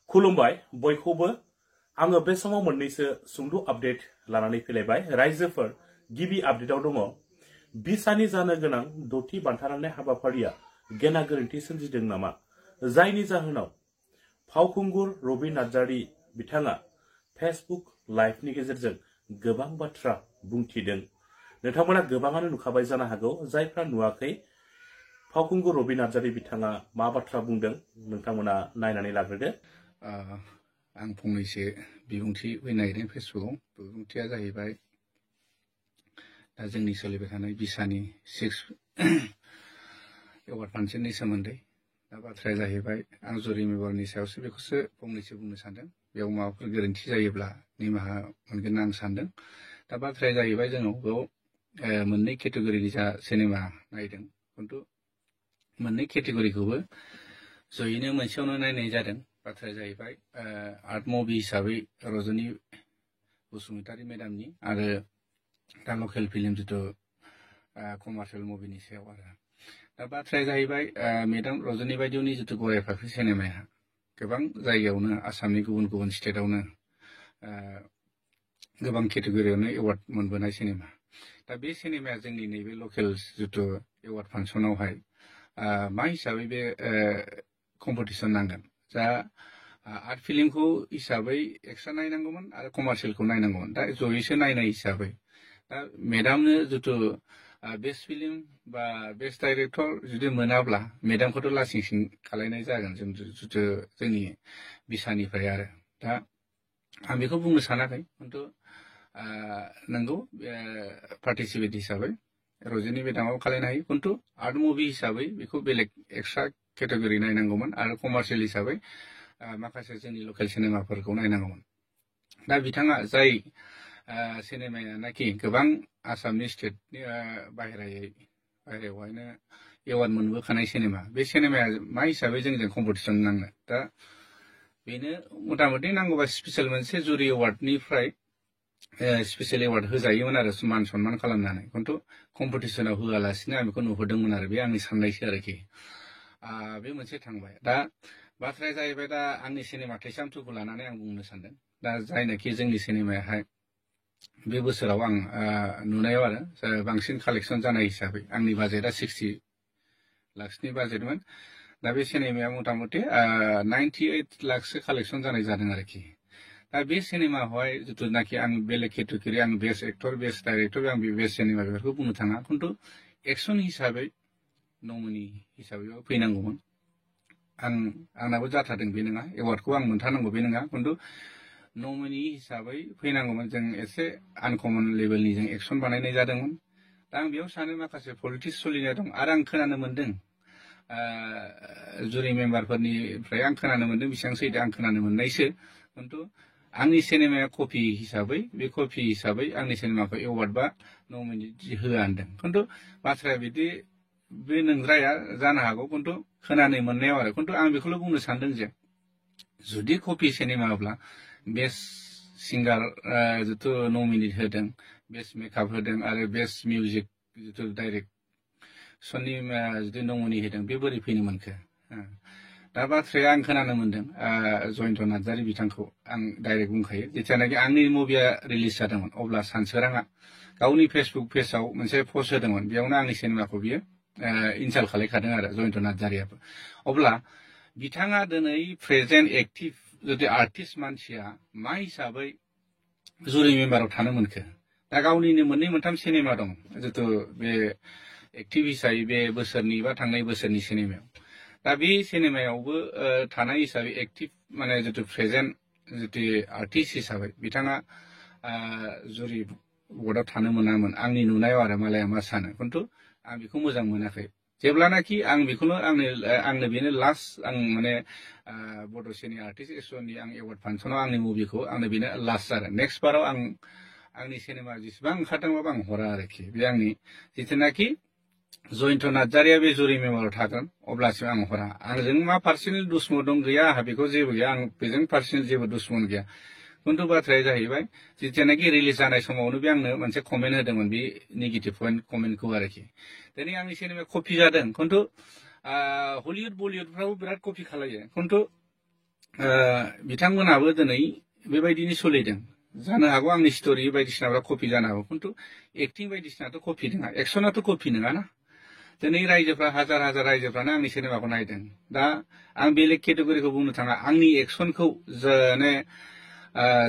खुलुमबाय बयखौबो आङो बे समाव मोननैसो सुंद' आपडेट लानानै फैलायबाय रायजोफोर गिबि आपडेटआव दङ बिसानि जानो गोनां द'थि बान्था राननाय हाबाफारिया गेना गोरोन्थि सोमजिदों नामा जायनि जाहोनाव फावखुंगुर रबि नार्जारी बिथाङा फेसबुक लाइभनि गेजेरजों गोबां बाथ्रा बुंथिदों नोंथांमोना गोबाङानो नुखाबाय जानो हागौ जायफ्रा नुवाखै फावखुंगुर रबि नार्जारी बिथाङा मा बाथ्रा बुंदों नोंथांमोना नायनानै लाग्रोदो आं फंनैसो बिबुंथि होनो नागिरदों फेसबुकआव बिबुंथिया जाहैबाय दा जोंनि सोलिबाय थानाय बिसानि 6 एवार्ड फांसननि सोमोन्दै दा बाथ्राया जाहैबाय आं जुरि मेम्बारनि सायावसो बेखौसो फंनैसो बुंनो सानदों बेयाव माबाफोर गोरोन्थि जायोब्ला निमाहा मोनगोन आं सानदों दा बाथ्राया जाहैबाय जोंनाव बेयाव मोननै केटेगरिनि जा सिनेमा नायदों खिन्थु मोननै केटेगरिखौबो जयैनो मोनसेयावनो नायनाय जादों बाथ्राया जाहैबाय आर्ट मुभि हिसाबै रजनी बसुमतारी मेडामनि आरो दा लकेल फिल्म जिथु कमार्शियेल मुभिनि सायाव आरो दा बाथ्राया जाहैबाय मेडाम रजनी बायदिनि जिथु गराय फाख्रि सिनेमाया गोबां जायगायावनो आसामनि गुबुन गुबुन स्टेटआवनो गोबां केटेगरियावनो एवार्ड मोनबोनाय सिनेमा दा बे सिनेमाया जोंनि नैबे लकेल जिथु एवार्ड फांसनावहाय मा हिसाबै बे कम्पिटिसन नांगोन जा आर्ट फिल्मखौ हिसाबै एक्सट्रा नायनांगौमोन आरो कमार्शियेलखौ नायनांगौमोन दा जयैसो नायनाय हिसाबै दा मेडामनो जिथु बेस्ट फिल्म बा बेस्ट डाइरेक्टर जुदि मोनाब्ला मेडामखौथ' लासिं सिं खालायनाय जागोन जों जिथु जोंनि बिसानिफ्राय आरो दा आं बेखौ बुंनो सानाखै खिन्थु नंगौ पार्टिसिपेट हिसाबै रजनी मेडामाबो खालायनो हायो खिन्थु आर्ट मुभि हिसाबै बेखौ बेलेग एक्सट्रा केटेगरि नायनांगौमोन आरो कमार्शियेल हिसाबै माखासे जोंनि लकेल सिनेमाफोरखौ नायनांगौमोन दा बिथाङा जाय सिनेमायानाखि गोबां आसामनि स्टेटनि बाहेरायावहायनो एवार्ड मोनबोखानाय सिनेमा बे सिनेमाया मा हिसाबै जोंजों कम्पिटिसन नांनो दा बेनो मथा मथि नांगौबा स्पेसियेल मोनसे जुरि एवार्डनिफ्राय स्पेसियेल एवार्ड होजायोमोन आरो मान सन्मान खालामनानै खिन्थु कम्पिटिसनाव होआलासिनो आं बेखौ नुहुरदोंमोन आरो बे आंनि साननायसो आरोखि बे मोनसे थांबाय दा बाथ्राया जाहैबाय दा आंनि सिनेमा थैसाम 2खौ लानानै आं बुंनो सानदों दा जायनाखि जोंनि सिनेमायाहाय बे बोसोराव आं नुनायाव आरो बांसिन कालेक्सन जानाय हिसाबै आंनि बाजेटआ 60 लाखसनि बाजेटमोन दा बे सिनेमाया मथा मथि 98 लाखसो कालेक्सन जानाय जादों आरोखि दा बे सिनेमायावहाय जिथुनाखि आं बेलेग केटेगरि आं बेस्ट एक्टर बेस्ट डाइरेक्टर आं बेस्ट सिनेमा बेफोरखौ बुंनो थाङा खिन्थु एक्सन हिसाबै नमिनि हिसाबै फैनांगौमोन आंनाबो जाथारदों बे नङा एवार्डखौ आं मोनथारनांगौ बे नङा खिन्थु नमिनि हिसाबै फैनांगौमोन जों एसे आनकमन लेभेलनि जों एक्सन बानायनाय जादोंमोन दा आं बेयाव सानो माखासे पलिटिक्स सोलिनाय दं आरो आं खोनानो मोनदों जुरि मेम्बारफोरनिफ्राय आं खोनानो मोनदों बेसेबां सैथो आं खोनानो मोननायसो खिन्थु आंनि सिनेमाया कपि हिसाबै बे कपि हिसाबै आंनि सिनेमाखौ एवार्ड बा नमिनि होआ होनदों खिन्थु बाथ्राया बिदि बे नंद्राया जानो हागौ खिन्थु खोनानो मोननायाव आरो खिन्थु आं बेखौल' बुंनो सानदों जे जुदि कपि सिनेमाब्ला बेस्ट सिंगार जिथु नमिनेट होदों बेस्ट मेकआप होदों आरो बेस्ट मिउजिक जिथु डाइरेक्सननि जुदि नमिनेट होदों बे बोरै फैनो मोनखो दा बाथ्राया आं खोनानो मोनदों जयन्त नार्जारी बिथांखौ आं डाइरेक्ट बुंखायो जेथियानाखि आंनि मुभिया रिलिज जादोंमोन अब्ला सानसोराङा गावनि फेसबुक पेजाव मोनसे पस्ट होदोंमोन बेयावनो आंनि सिनेमाखौ बियो इनसाल्ट खालायखादों आरो जयन्त नार्जारीयाबो अब्ला बिथाङा दिनै प्रेजेन्ट एक्टिभ जुदि आर्टिस्ट मानसिया मा हिसाबै जुरि मेम्बाराव थानो मोनखो दा गावनिनो मोननै मोनथाम सिनेमा दं जिथु बे एक्टिभ हिसाबै बे बोसोरनि बा थांनाय बोसोरनि सिनेमायाव दा बे सिनेमायावबो थानाय हिसाबै एक्टिभ माने जिथु प्रेजेन्ट जिथु आर्टिस्ट हिसाबै बिथाङा जुरि बर्डआव थानो मोनामोन आंनि नुनायाव आरो मालाया मा सानो खिन्थु आं बेखौ मोजां मोनाखै जेब्लानाखि आं बेखौनो आंनो बेनो लास्ट आं माने बड' सिने आर्टिस्ट एस'सियेसननि आं एवार्ड फांसनाव आंनि मुभिखौ आंनो बेनो लास्ट आरो नेक्स्ट बाराव आंनि सिनेमा जेसेबां ओंखारदोंबाबो आं हरा आरोखि बे आंनि जिथुनाखि जयन्त नार्जारीया बे जुरि मेम्बाराव थागोन अब्लासिम आं हरा आंजों मा पार्सनेल दुश्मन दं गैया आंहा बेखौ जेबो गैया आं बेजों पार्सनेल जेबो दुश्मन गैया खिन्थु बाथ्राया जाहैबाय जिथियानाखि रिलिज जानाय समावनो बे आंनो मोनसे कमेन्ट होदोंमोन बे नेगेटिभ कमेन्टखौ आरोखि दिनै आंनि सिनेमाया कपि जादों खिन्थु हलिउड बलिउडफ्राबो बिराद कपि खालायो खिन्थु बिथांमोनाबो दिनै बेबायदिनो सोलिदों जानो हागौ आंनि स्ट'रि बायदिसिनाफ्रा कपि जानो हागौ खिन्थु एक्टिं बायदिसिनाथ' कपि नङा एक्सनाथ' कपि नङा ना दिनै रायजोफ्रा हाजार हाजार रायजोफ्रानो आंनि सिनेमाखौ नायदों दा आं बेलेग केटेगरिखौ बुंनो थाङा आंनि एक्सनखौ माने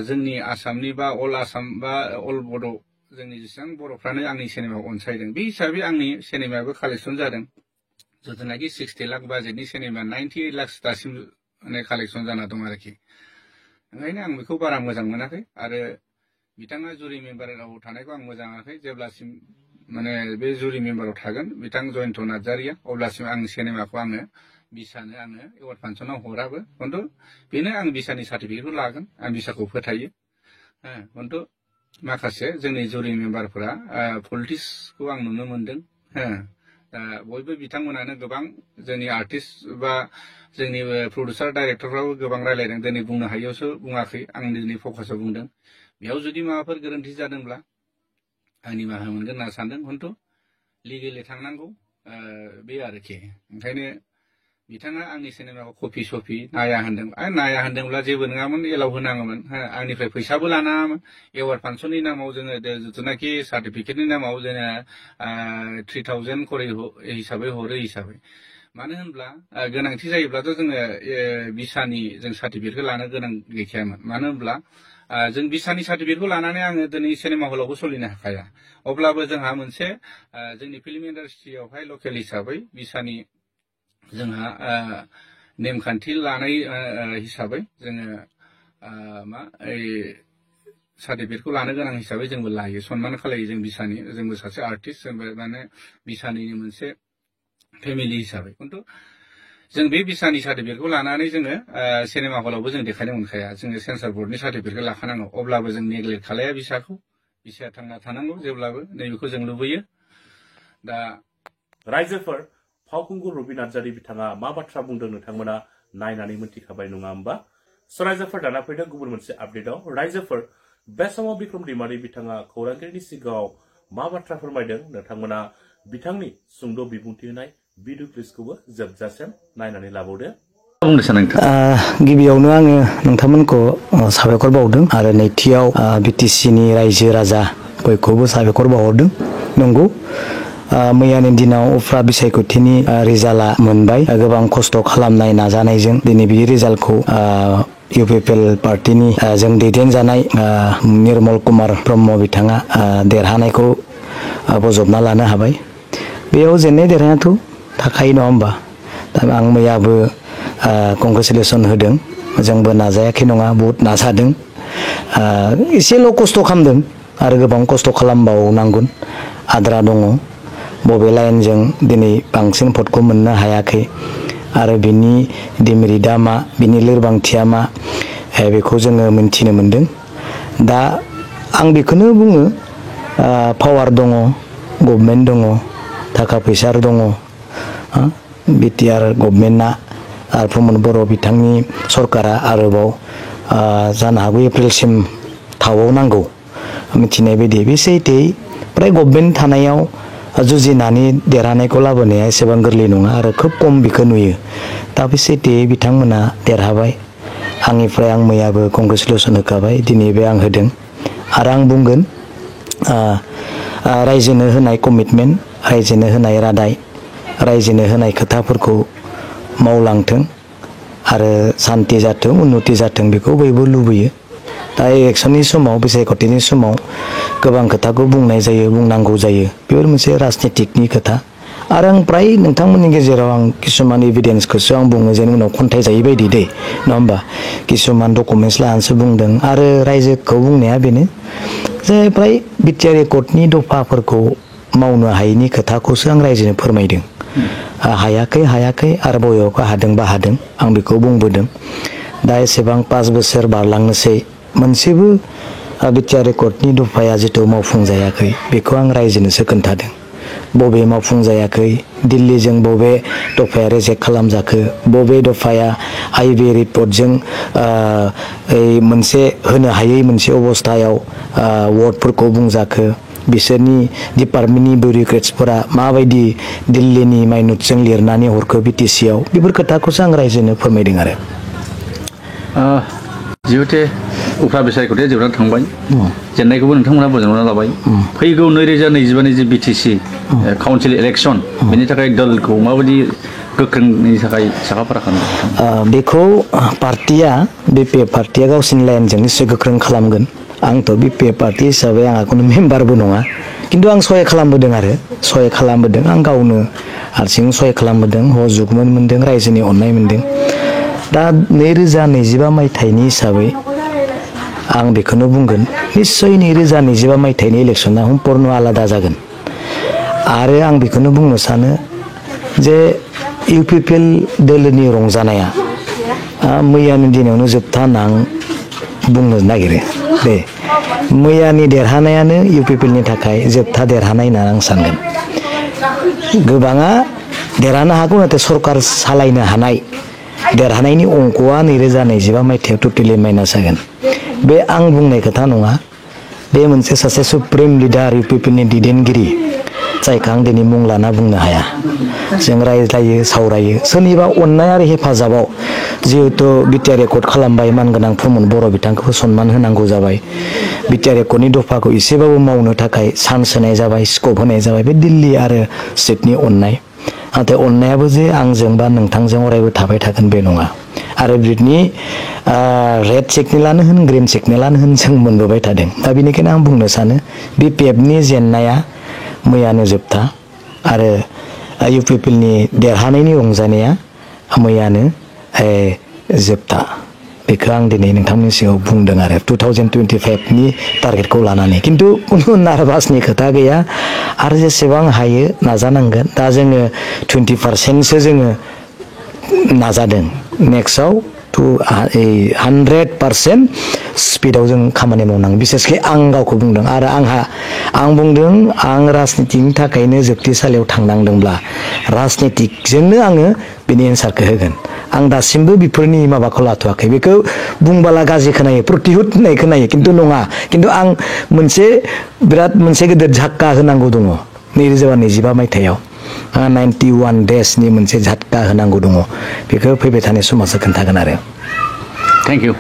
जोंनि आसामनि बा अल आसाम बा अल बड' जोंनि जेसेबां बर'फ्रानो आंनि सिनेमाखौ अनसायदों बे हिसाबै आंनि सिनेमायाबो कालेक्सन जादों जिथुनाखि 60 लाख बाजेटनि सिनेमा 98 लाख दासिम माने कालेक्सन जाना दं आरोखि ओंखायनो आं बेखौ बारा मोजां मोनाखै आरो बिथाङा जुरि मेम्बाराव थानायखौ आं मोजां मोनाखै जेब्लासिम माने बे जुरि मेम्बाराव थागोन बिथां जयन्त नार्जारिया अब्लासिम आं सिनेमाखौ आङो बिसानो आङो एवार्ड फांसनाव हराबो खिन्थु बेनो आं बिसानि सार्टिफिकेटखौ लागोन आं बिसाखौ फोथायो खिन्थु माखासे जोंनि जुरि मेम्बारफोरा पलिटिक्सखौ आं नुनो मोनदों बयबो बिथांमोनानो गोबां जोंनि आर्टिस्ट बा जोंनि प्रडिउसार डाइरेक्टरफ्राबो गोबां रायलायदों दिनै बुंनो हायैयावसो बुङाखै आं दिनै फकासाव बुंदों बेयाव जुदि माबाफोर गोरोन्थि जादोंब्ला आं निमाहा मोनगोन होनना सानदों खिन्थु लिगेलि थांनांगौ बे आरोखि ओंखायनो बिथाङा आंनि सिनेमाखौ कपि सपि नाया होनदों नाया होनदोंब्ला जेबो नङामोन एलाव होनाङामोन आंनिफ्राय फैसाबो लानाङामोन एवार्ड फांसननि नामाव जोङो जिथुनाखि सार्टिफिकेटनि नामाव जोङो 3000 करि हिसाबै हरो हिसाबै मानो होनब्ला गोनांथि जायोब्लाथ' जोङो बिसानि जों सार्टिफिकेटखौ लानो गोनां गैखायामोन मानो होनब्ला जों बिसानि सार्टिफिकेटखौ लानानै आङो दिनै सिनेमा हलावबो सोलिनो हाखाया अब्लाबो जोंहा मोनसे जोंनि फिल्म इन्डास्ट्रियावहाय लकेल हिसाबै बिसानि जोंहा नेमखान्थि लानाय हिसाबै जोङो मा सार्टिफिकेटखौ लानो गोनां हिसाबै जोंबो लायो सनमान खालायो जों बिसानि जोंबो सासे आर्टिस्ट जोंबो माने बिसानिनो मोनसे फेमिलि हिसाबै खिन्थु जों बे बिसानि सार्टिफिकेटखौ लानानै जोङो सिनेमा हलावबो जों देखायनो मोनखाया जोङो सेन्सार बर्डनि सार्टिफिकेटखौ लाखानांगौ अब्लाबो जों नेग्लेक्ट खालाया बिसाखौ बिसाया थांना थानांगौ जेब्लाबो नैबेखौ जों लुबैयो दा रायजोफोर फावखुंगुर रबि नार्जारि बिथाङा मा बाथ्रा बुंदों नोंथांमोना नायनानै मोनथिखाबाय नङा होमबा स' रायजोफोर दाना फैदों गुबुन मोनसे आपडेटआव रायजोफोर बे समाव बिक्रम दैमारि बिथाङा खौरांगिरिनि सिगाङाव मा बाथ्रा फोरमायदों नोंथांमोना बिथांनि सुंद' बिबुंथि होनाय भिडिअ क्लिपखौबो जोबजासिम नायनानै लाबावदो गिबियावनो आङो नोंथांमोनखौ साबायखर बावदों आरो नैथियाव बिटिसिनि रायजो राजा बयखौबो साबायखर बावहरदों नंगौ मैयानि दिनाव उफ्रा बिसायख'थिनि रिजाल्टआ मोनबाय गोबां खस्थ' खालामनाय नाजानायजों दिनै बे रिजाल्टखौ इउपिपिएल पार्टिनि जों दैदेनजानाय निर्मल कुमार ब्रह्म बिथाङा देरहानायखौ बजबना लानो हाबाय बेयाव जेननाय देरहानायाथ' थाखायो नङा होमबा दा आं मैयाबो कंग्रेसुलेसन होदों जोंबो नाजायाखै नङा बहुद नाजादों एसेल' खस्थ' खालामदों आरो गोबां खस्थ' खालामबावनांगोन आद्रा दङ बबे लाइनजों दिनै बांसिन भटखौ मोननो हायाखै आरो बिनि डिमेरिटआ मा बिनि लोरबांथिया मा बेखौ जोङो मिन्थिनो मोनदों दा आं बेखौनो बुङो पावार दङ गभर्नमेन्ट दङ थाखा फैसा दङ बिटिआर गभर्नमेन्टआ आरो प्रमद बर' बिथांनि सरकारा आरोबाव जानो हागौ एप्रिलसिम थाबावनांगौ मिथिनाय बायदि बे सैथोयै फ्राय गभर्नमेन्ट थानायाव जुजिनानै देरहानायखौ लाबोनाया एसेबां गोरलै नङा आरो खोब खम बेखौ नुयो दा बे सैथोयै बिथांमोना देरहाबाय आंनिफ्राय आं मैयाबो कंग्रेसुलेसन होखाबाय दिनैबो आं होदों आरो आं बुंगोन रायजोनो होनाय कमिटमेन्ट रायजोनो होनाय रादाय रायजोनो होनाय खोथाफोरखौ मावलांथों आरो सान्ति जाथों उन्नति जाथों बेखौ बयबो लुबैयो दा इलेक्सननि समाव बिसायख'थिनि समाव गोबां खोथाखौ बुंनाय जायो बुंनांगौ जायो बेफोर मोनसे राजनितिकनि खोथा आरो आं फ्राय नोंथांमोननि गेजेराव आं किसुमान एभिडेन्सखौसो आं बुङो जेन उनाव खन्थाइ जायै बायदि दै नङा होमबा किसुमान डकुमेन्टस लानानैसो बुंदों आरो रायजोखौ बुंनाया बेनो जे फ्राय बिटिआर एकर्डनि दफाफोरखौ मावनो हायैनि खोथाखौसो आं रायजोनो फोरमायदों हायाखै आरो बबेयावबा हादोंबा हादों आं बेखौ बुंबोदों दा एसेबां 5 बोसोर बारलांनोसै मोनसेबो बिटिआर एकर्डनि दफाया जिथु मावफुंजायाखै बेखौ आं रायजोनोसो खोन्थादों बबे मावफुंजायाखै दिल्लीजों बबे दफाया रिजेक्ट खालामजाखो बबे दफाया आइबि रिपर्टजों मोनसे होनो हायै मोनसे अबस्थायाव वार्डफोरखौ बुंजाखो बिसोरनि डिपार्टमेन्टनि बिउरोक्रेट्सफोरा माबायदि दिल्लीनि माइनुटजों लिरनानै हरखो बिटिसिआव बेफोर खोथाखौसो आं रायजोनो फोरमायदों आरो जिहेतु उफ्रा बिसायख'थिया जोबनानै थांबाय जेननायखौबो नोंथांमोना बजबना लाबाय फैगौ 2025 जि बिटिसि काउन्सिल इलेक्सन बेनि थाखाय दलखौ माबायदि गोख्रोंनि थाखाय साखाफारा खालामदों बेखौ पार्टिया बिपिएफ पार्टिया गावसिनि लाइनजों निश्चय गोख्रों खालामगोन आंथ' बिपिएफ पार्टि हिसाबै आंहा खुनु मेम्बारबो नङा खिन्थु आं सहाय खालामबोदों आरो सहाय खालामबोदों आं गावनो हारसिं सहाय खालामबोदों जुगमोन मोनदों रायजोनि अननाय मोनदों दा 2025 मायथाइनि हिसाबै आं बेखौनो बुंगोन निश्चय 2025 मायथाइनि इलेक्सना सम्पूर्ण आलादा जागोन आरो आं बेखौनो बुंनो सानो जे इउपिपिएल दोलोनि रंजानाया मैयानि दिनावनो जोबथा होनना आं बुंनो नागिरो दे मैयानि देरहानायानो इउपिपिएलनि थाखाय जोबथा देरहानाय होनना आं सानगोन गोबाङा देरहानो हागौ नाथाय सरकार सालायनो हानाय देरहानायनि अंकआ 2025 मायथाइयाव टटेलि माइनास जागोन बे आं बुंनाय खोथा नङा बे मोनसे सासे सुप्रिम लिडार इउपिपिएलनि दैदेनगिरि जायखौ आं दिनै मुं लाना बुंनो हाया जों रायज्लायो सावरायो सोरनिबा अननाय आरो हेफाजाबाव जिहेतु बिटिआर रेकर्ड खालामबाय मानगोनां प्रमद बर' बिथांखौ सन्मान होनांगौ जाबाय बिटिआर रेकर्डनि दफाखौ एसेबाबो मावनो थाखाय चान्स होनाय जाबाय स्कप होनाय जाबाय बे दिल्ली आरो स्टेटनि अननाय नाथाय अननायाबो जे आंजों बा नोंथांजों अरायबो थाबाय थागोन बे नङा आरो बिनि रेड सिगनेलानो होन ग्रिन सिगनेलानो होन जों मोनबोबाय थादों दा बेनिखायनो आं बुंनो सानो बिपिएफनि जेननाया मैयानो जोबथा आरो इउपिपिएलनि देरहानायनि रंजानाया मैयानो जोबथा बेखौ आं दिनै नोंथांमोननि सिगाङाव बुंदों आरो 2025नि टारगेटखौ लानानै खिन्थु खुनु नार्भासनि खोथा गैया आरो जेसेबां हायो नाजानांगोन दा जोङो 20%सो जोङो नाजादों नेक्स्टआव 100% स्पिडाव जों खामानि मावनांगोन बिसेसके आं गावखौ बुंदों आरो आं बुंदों आं राजनितिनि थाखायनो जोबथेसालियाव थांनांदोंब्ला राजनितिकजोंनो आङो बेनि एन्सारखौ होगोन आं दासिमबो बेफोरनि माबाखौ लाथ'वाखै बेखौ बुंबाला गाज्रि खोनायो प्रतिहुद होननाय खोनायो खिन्थु नङा खिन्थु आं बिराद मोनसे गेदेर झटका होनांगौ दङ 2025 मायथाइयाव 91 देशनि मोनसे झटका होनांगौ दङ बेखौ फैबाय थानाय समावसो खोन्थागोन आरो थेंक इउ